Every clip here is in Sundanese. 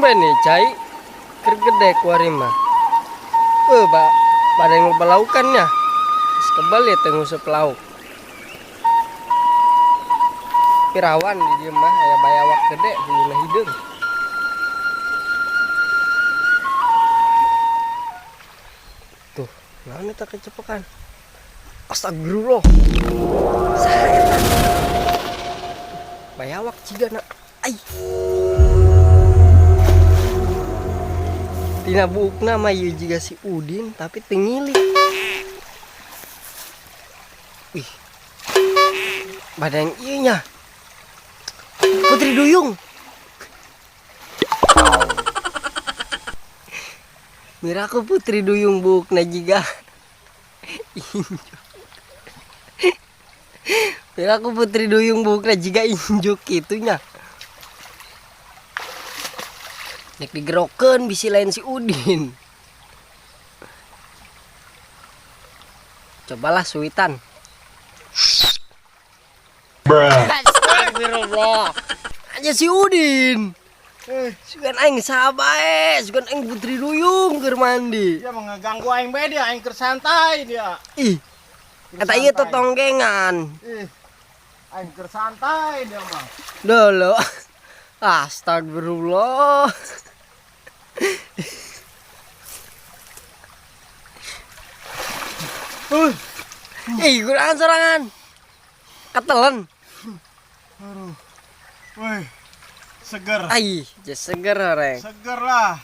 Tumben nih cai keur gede kuari mah. Ba pada ngebalaukan nya. Geus kebal ya teh nguseup lauk. Pirawan di dieu mah aya bayawak gede huluna hideung. Tuh, naon eta kecepekan? Astagfirullah. Saha eta? Bayawak cigana. Ai. Tina buukna mah ieu jiga si Udin tapi teu ngilik. Ih. Badang ieu nya. Putri Duyung. Miraku Putri Duyung buukna jiga. Injuk. Miraku Putri Duyung buukna jiga injuk kitu nya. Nek digerokeun bisi lain si Udin. Cobalah suitan. Bruh. Astagfirullah. Aja si Udin. Sugan aing saha bae, sugan aing Putri Duyung keur mandi. Dia mah ngeganggu aing bae dia, aing keur santai dia. Ih. Eta ieu totonggengan. Ih. Aing keur santai dia mah. Dolo. Astagfirullah. Ih, kurangan sorangan. Ketelen. Aduh. Wih. Seger. Ai, seger horeng. Seger lah.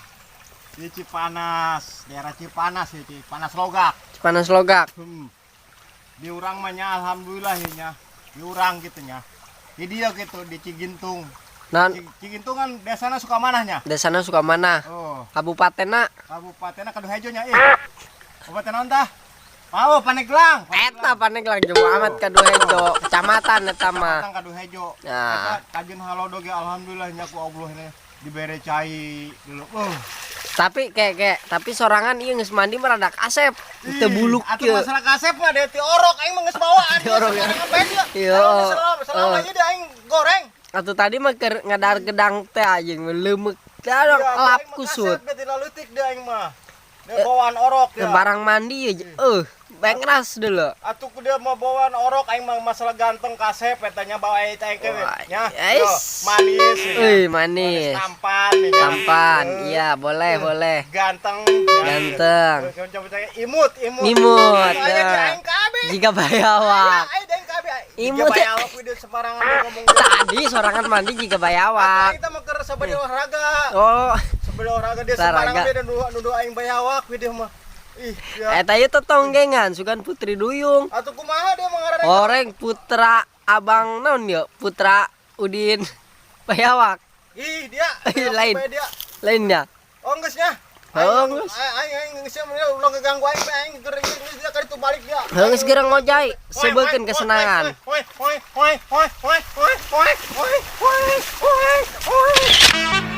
Di Cipanas, daerah Cipanas ya, Cipanas Logak. Cipanas Logak. Di urang mah nya alhamdulillah ya nya. Di urang gitu nya. Di dia gitu di Cigintung. Nah, Cigintung kan desana Sukamanah nya. Desana Sukamanah. Oh. Kabupatenna? Kabupatenna Kaduhejo nya ih. Kabupaten naon tah? Oh, Pandeglang. Eta Pandeglang jauh amat Kaduhejo, kecamatan eta mah. Kecamatan Kaduhejo. Nah. Eta kajun halodo ge alhamdulillah nya ku Allah ini dibere cai dulu. Oh. Tapi kayak tapi sorangan ieu geus mandi mah rada kasep. Teu buluk Atuh kieu. Masalah kasep mah dia ti orok aing mah geus bawaan. Ti orok ya. Sorangan bae dia. Iya. Selama Oh. ieu dia aing goreng. Atuh tadi mah keur ngadar gedang teh anjing leumeuk. Teh lap Iya, aing mah kusut. kasep, dia ti laleutik dia aing mah. Dia bawaan orok dia. Barang mandi ya, bengras dulu. Atuh ku dia mau bawaan orok aing mah masalah ganteng kasep eta nya bawa eta aing ke Wah, nya. ais. Yo, manis ya. Euy, manis. Manis tampan ya. Tampan, iya, boleh, boleh. Ganteng, ya. Ganteng. Coba imut, imut. Imut, Atuh aya ya. di aing kabeh. Jika bayawak. Aya di aing kabeh. Jika Imut. bayawak we di sembarangan ngomong. Tadi sorangan mandi jika bayawak. Atuh aing teh mah keur sabada olahraga. Oh. Sabada olahraga dia Olahraga. sembarangan dia nuduh aing bayawak we dia mah. Ih, ya. Eta ieu tetonggengan sugan Putri Duyung. Atuh kumaha dia mah ngaranna? Oreng putra abang naon ieu? Putra Udin Bayawak. Ih, dia. Ih, lain. Dia. Lainnya. Oh, geus nya. Oh, geus. Aing aing geus nya ulah ngeganggu aing bae aing keur geus dia ka ditu balik dia. Heuh, geus gerang ngojay, seubeukeun kesenangan. Hoi, hoi, hoi, hoi, hoi, hoi, hoi, hoi, hoi, hoi, hoi.